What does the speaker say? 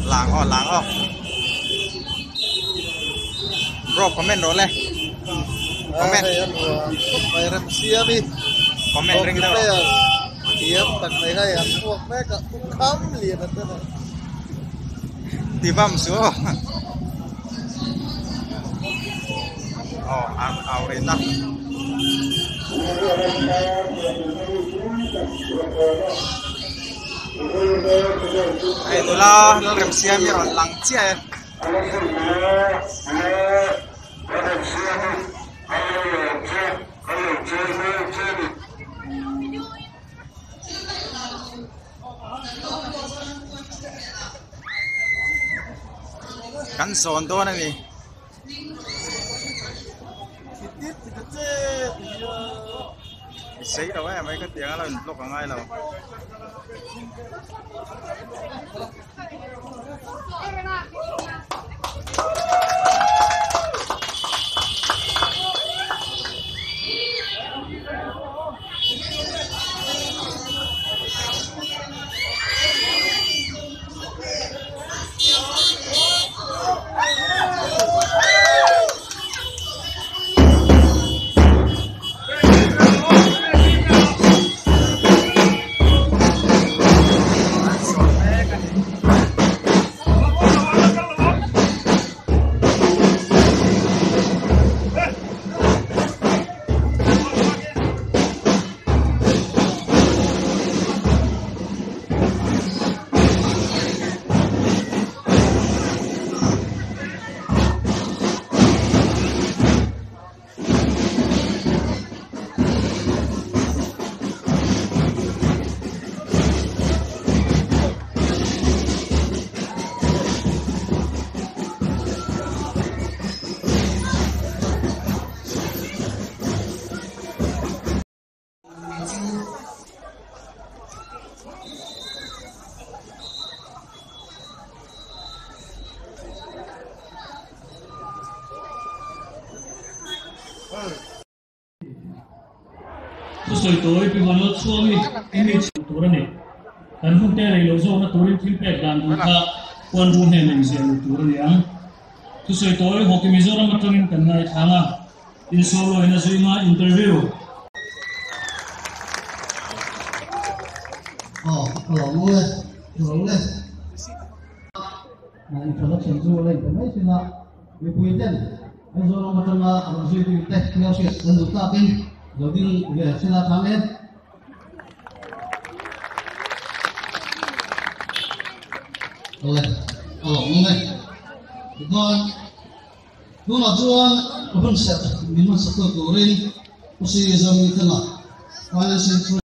Làng o làng o Bro comment rồi lên Comment Comment ring đâu Ti bam su Oh ao rin na Hei nula Lalremsiami rawn lang chiah e. Kan zawn dawn a ni. Sei lo em mai ka tiang a lo in block a ngai lo. Thusawi tawi pi huan lo chhuang i image tur a ni. Kan hun te rei lo zawkna turin thil pek dan tur kha huan ru hnen eng ziah lo tur a ni ang. Thusawi tawi Hockey Mizoram atangin kan ngaithlang a, insawlawina zuinga interview. Aw, ka lo mu e, ka lo le. Introduction chu a la inpe mai thin a, mipui ten Aizawl ram atanga rawn zuitu te hmel hriat an duh tlakin lo ding ve sela chang e. Awle, a lawmawm e. Tichuan, tunah chuan hun serh min hmansak tu turin Pu Sri Zohmingthanga Financial.